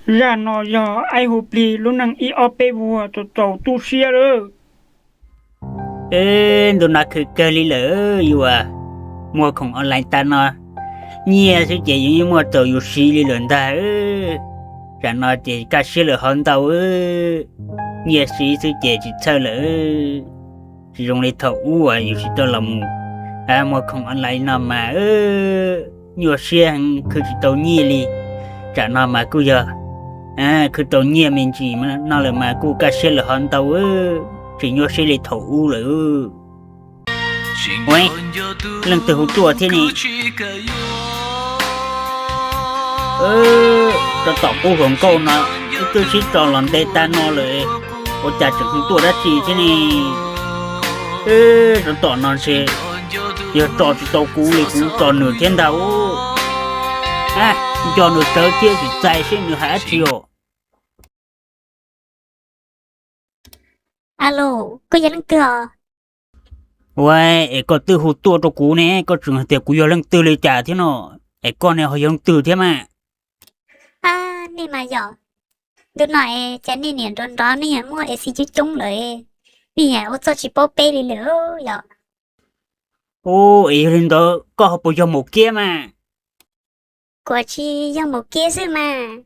Zaj no yog aib hu plig lub neej ib ob peb vuag txaus txaus tu siab lawm. Ntu no khwv kawg li lawm, yuav muag khoom online tas no, nyiaj xwb ces yus yeej muaj txaus yus siv li lawm ntag. Tsam no ces kaj siab lawm hov ntau, nyiaj siv xwb ces tsis txhawj lawm. Tsis zoo li thaum ub uas yus tsis tau los mus muag khoom online li no mas nyuaj siab heev, khwv tsis tau nyiaj li. Tsam no mas kuj yog khwv tau nyiaj me ntsis no lawm mas kuj kaj siab lawm hov ntau, tsis nyuaj siab li thaum ub lawm. Ua, leej twg hu tuaj thiab ne? Tsov tom qub hluas nkauj no, wb twb sib tso los ntev tag no lawm, ua cas tseem hu tuaj dab tsi thiab ne? Tsov tom no ntshe yog tso tsis tau kuv li kuv tso nws thiab ntag. Nco nws tsawv thiab tsis txais seb nws hais dab tsi os. Alo, koj yog leej twg os? Ua, es koj twb hu tuaj rau kuv ne, koj tseem hais tias kuv yog leej twg li cas thiab no? Es koj ne ho yog leej twg thiab mas? Nej mas yog, ntu no es cas nej niam nrov nrov, nej yog muaj esi coob coob lawm, nej yog ua txuj tsis paub peb li lawm yog. Ua, es yog li ntawd koj ho puas yog Maum Kiab mas? Kuv tsis yog Maum Kiab xwb mas,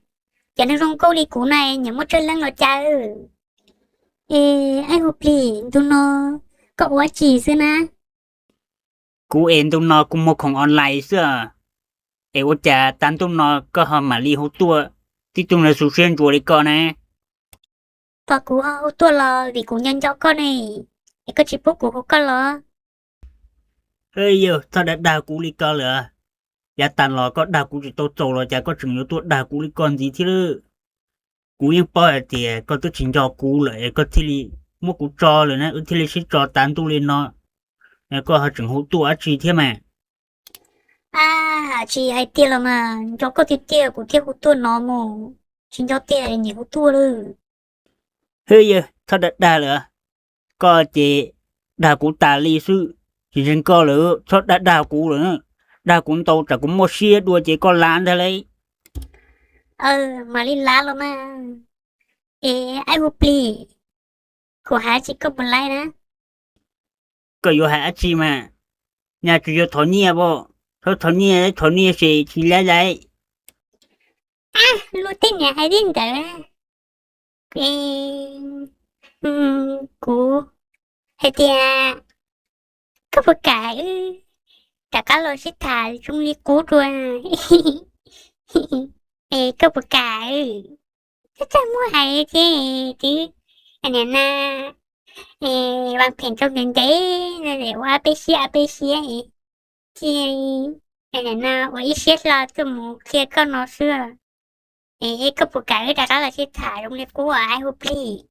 cov neeg zoo nkauj li kuv na nyiam muaj tsawg leej los cas. Es aib hu plig, ntu no koj ua dab tsi xwb na? Kuv es ntu no kuv muag khoom online xwb. Es ua cas tag ntuj no koj ho mam li hu tuaj, tib tug neeg xu siab ntsuas li koj na? Pom kuv ho hu tuaj los vim kuv nco nco koj ne, es koj tsis pub kuv hu koj los? Yog txhob dag dag kuv li ko lawm. Yav tas los koj dag kuv tsis tau txaus los cas koj tseem yuav tuaj dag kuv li ko ntxiv thiab lawm? Kuv yeej paub hais tias koj twb tsis nco kuv lawm es koj thiaj li muab kuv tso lawm na, wb thiaj li sib tso tas ntuj li no, koj ho tseem hu tuaj dab tsi thiab mas? Tsis hais tiag los mas, nco koj tiag tiag kuv thiaj hu tuaj no mus, tsis nco tiag nyiam hu tuaj lawm. Hwb, yog txhob dag dag lawm, koj ces dag kuv tas li xwb, tsis ntseeg koj lawm txhob dag dag kuv lawm, dag kuv ntau tsam kuv muaj siab dua ces koj lav ntag lauj. Mam li lav los mas. Es aib hu plig, kuv hais dab tsi koj puas laib na? Koj yuav hais dab tsi mas, nyaj tsis yog thov nyiaj as, txhob thov nyiaj, thov nyiaj ces tsis laib lauj. Luag tej niam hais li ntawd, kuv hais tias koj puas kam wb rov qab los sib tham zoo li qub dua? Es koj puas kam? Txaj txaj muag hais thiab twb, niam na, vas phem rau ntev ntev, ua peb siab peb siab, cia li niam na ua ib siab hlo tuaj mus qhia koj no xwb. Es koj puas kam wb rov qab los sib tham zoo li qub as, aib hu plig?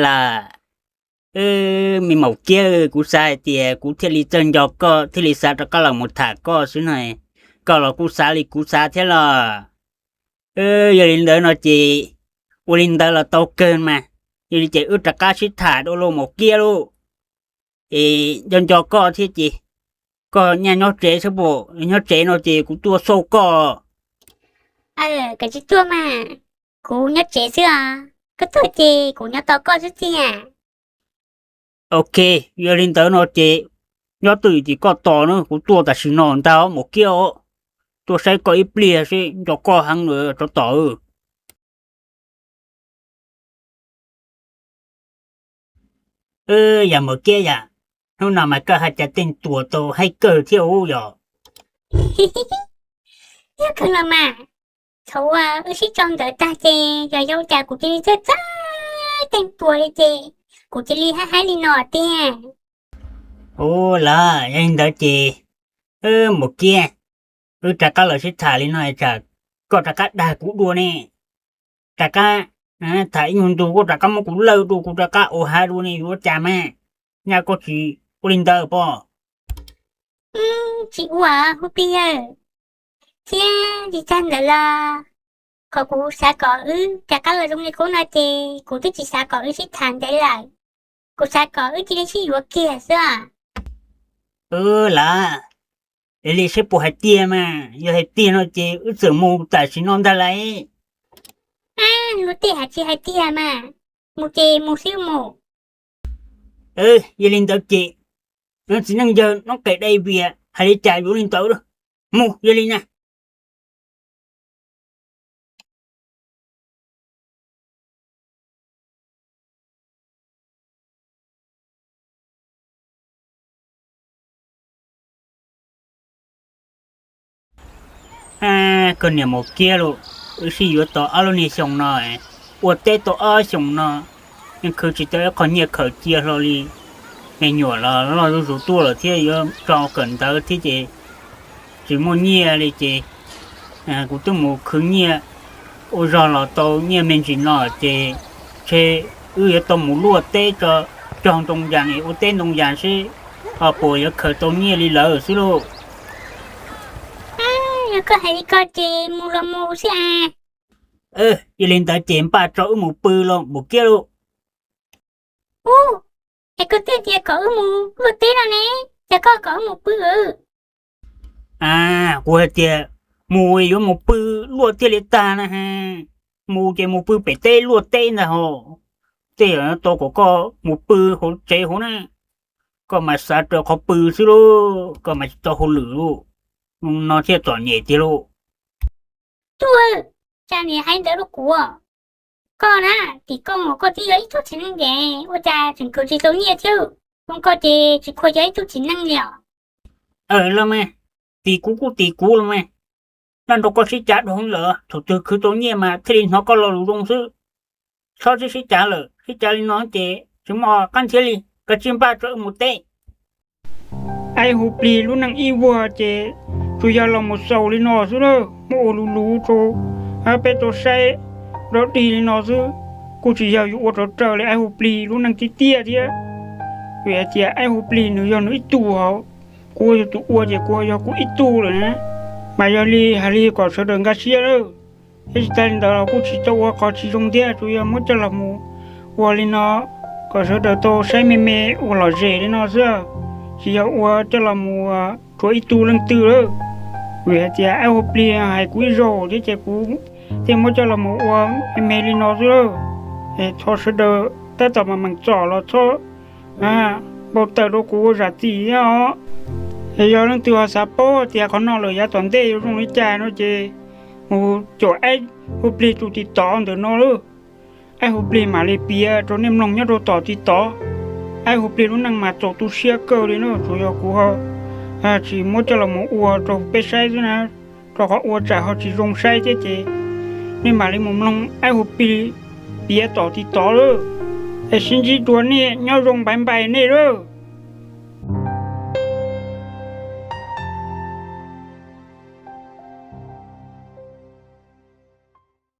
Lam, me Maum Kiab, kuv xav hais tias kuv thiaj li txawj nco koj thiaj li xav rov qab los mus tham koj xwb no, koj los kuj xav li kuv xav thiab los? Yog li ntawd no ces ua li ntawd los tau kawg mas, yog li ces wb rov qab sib tham dua lauj Maum Kiab lauj. Es nco nco koj thiab ces koj nyaj nyob tsev xwb pom, nyob tsev no ces kuv tuaj xauj koj. Koj tsis tuaj mas, kuv nyob tsev xwb os, koj tuaj ces kuv nyob tos koj xwb tiag. Ok, yog li ntawd no ces nyob twj ywm ces koj tos na, kuv tuaj tam sim no ntag Maum Kiab os. Tuaj saib koj ib pliag seb nco koj heev lawm tsov tom. Yog Maum Kiab yom, hnub no mas koj haj cas teej tuas tau haib kawg thiab ub yom. Yog kawg los mas, thaum uas wb sib tso ntawd tag ces yog yau cas kuv cia li txawj txawj teej tuas li ces kuv cia li haib haib li no tiag. Ua los yog li ntawd ces, Maum Kiab, wb rov qab los sib tham li no tsam koj rov qab dag kuv dua ne. Rov qab tham ib nyuag ntu koj rov qab muab kuv lawj dua, kuv rov qab ua hav dua ne, yuav ua cas mas? Nyaj koj tsis ua li ntawd pob? Tsis ua, Hu Plig yawg. Thiab tsis tag ntawd los, qhov kuv xav kom wb rov qab los zoo li qub no ces kuv twb tsis xav kom wb sib tham ntev lawm. Kuv xav kom wb cia li sib yuav kiag xwb. Ua los, Es li seb puas hais tiag mas, yog hais tiag no ces wb txawm mus tam sim no ntag lauj. Luag tej hais tsis hais tiag mas, mus ces mus xwb mus. Yog li ntawd ces, txiv neej yawg noob qes dai vias hais li cas yuav li ntawd, mus yog li na. Koj niam mus kiag lauj, wb sib yuav tau ob lub niag xyoo no, ua teb tau ob xyoos no, yeej khwv tsis tau ib qho nyiaj khaws cia hlo li. Me nyuam los loj zuj zus tuaj lawm thiab yuav tso kawm ntawv thiab ces tsis muaj nyiaj li ces kuv twb mus khwv nyiaj ua zog los tau nyiaj me ntsis no ces ntshe wb yuav tau mus luaj teb tso, cog ntoo yas es ua teb ntoo yas seb ho puas yuav khaws tau nyiaj li lawm xwb lauj. Yog koj hais li ko ces mus los mus xwb as. Yog li ntawd ces npaj tso wb mus pw los mus kiag lauj. Ub, es koj twb tias kom wb mus luaj teb no ne, cas koj kom wb mus pw? A, kuv hais tias mus yuav mus pw luaj thiaj li tag na. Mus ces mus pw pem teb luaj teb ntag hos. Tej zaum tau kom koj mus pw hauv tsev hauv na, koj mas xav raws qhov pw xwb lauj, koj mas tsis tau hauj lwm lauj. No thiaj txom nyem tiag lauj. Tuj, cas niam hais ntawd rau kuv? Koj na, tim koj mus koj twb yog ib tug txiv neej ces ua cas tseem khaws tsis tau nyiaj thiab? Zoo koj ces tsis khuam yog ib tug txiv neej li os. Los mas, tim kuv kuj tim kuv los mas. Nrog koj sib cav dhau lawm, thaum twg khwv tau nyiaj mas thiaj li hnov koj lo lus zoo xwb. Txhob sib sib cav lawm, sib cav li no ces tsis muaj qab nthiab li, kav tsij npaj tso wb mus teb. Aib Hu Plig lub neej ib vuag ces tsuas yog los mus xaus li no xwb na, muab ua luv luv rau peb tau saib nrov dig li no xwb. Kuj tsis yog yuav ua rau raws li Aib Hu Plig lub neej tiag tiag thiab. Vim hais tias Aib Hu Plig nws yog nws ib tug hos, kuv yog tus ua ces kuv yog kuv ib tug lawm na. Mas yog li hais li kom sawv daws nkag siab lawm. Thiab tsis tas li ntawd los kuj tsis tau ua qhov tsis zoo thiab, tsuas yog muab coj los mus ua li no kom sawv daws tau saib me me ua lom zem li no xwb, tsis yog ua coj los mus ua rau ib tug leej twg lawm. Vim hais tias Aib Hu Plig hais kuv ib zaug thiab ces kuv thiaj muab coj los mus ua me me li no xwb lawm. Es thov sawv daws tab tom mas meem txom los txhob npau taws rau kuv ua zam txim thiab os. Es yog leej twg ho xav paub tias qhov no lawm yav tom ntej yuav zoo li cas no ces mus caum Aib Hu Plig tus TikTok ntawm no lauj. Aib Hu Plig mam li piav rau nej mloog nyob rau tom TikTok. Aib Hu Plig lub neej mas txaus tu siab kawg li na, tsuas yog kuv ho tsis muab coj los mus ua rau peb saib xwb na, rau qhov ua tsam ho tsis zoo saib thiab ces nej mam li mus mloog Aib Hu Plig piav tom TikTok lauj. Es sib ntsib dua nej, nyob zoo, npais npais nej lauj.